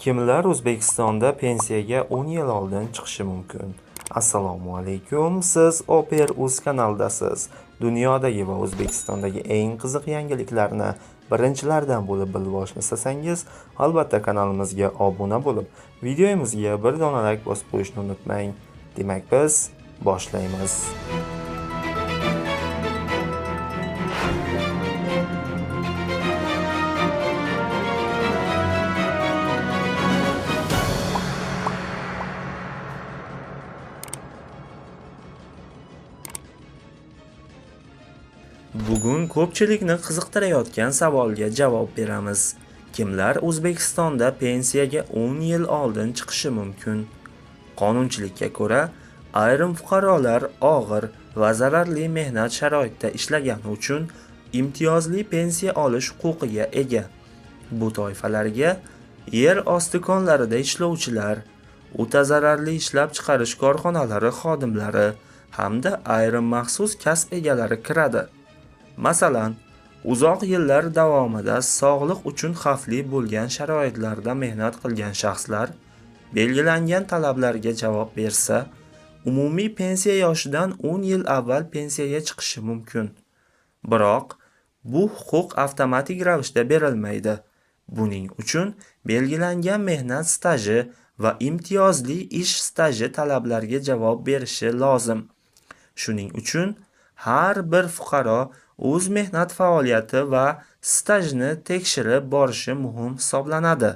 Kimlar O'zbekistonda pensiyaga 10 yil oldin chiqishi mumkin? Assalomu alaykum, siz Oper Uz kanalidasiz. Dunyodagi va O'zbekistondagi eng qiziq yangiliklarni birinchilardan bo'lib bilib olishni istasangiz, albatta kanalimizga obuna bo'lib, videomizga bir dona like bosib qo'yishni unutmang. Demak, biz boshlaymiz. Bugun ko'pchilikni qiziqtirayotgan savolga javob beramiz. Kimlar O'zbekistonda pensiyaga 10 yil oldin chiqishi mumkin? Qonunchilikka ko'ra, ayrim fuqarolar og'ir va zararli mehnat sharoitida ishlagani uchun imtiyozli pensiya olish huquqiga ega. Bu toifalarga yer osti konlarida ishlovchilar, o'ta zararli ishlab chiqarish korxonalari xodimlari hamda ayrim maxsus kasb egalari kiradi. Masalan, uzoq yillar davomida sog'liq uchun xavfli bo'lgan sharoitlarda mehnat qilgan shaxslar belgilangan talablarga javob bersa, umumiy pensiya yoshidan 10 yil avval pensiyaga chiqishi mumkin. Biroq bu huquq avtomatik ravishda berilmaydi. Buning uchun belgilangan mehnat staji va imtiyozli ish staji talablarga javob berishi lozim. Shuning uchun har bir fuqaro o'z mehnat faoliyati va stajini tekshirib borishi muhim hisoblanadi.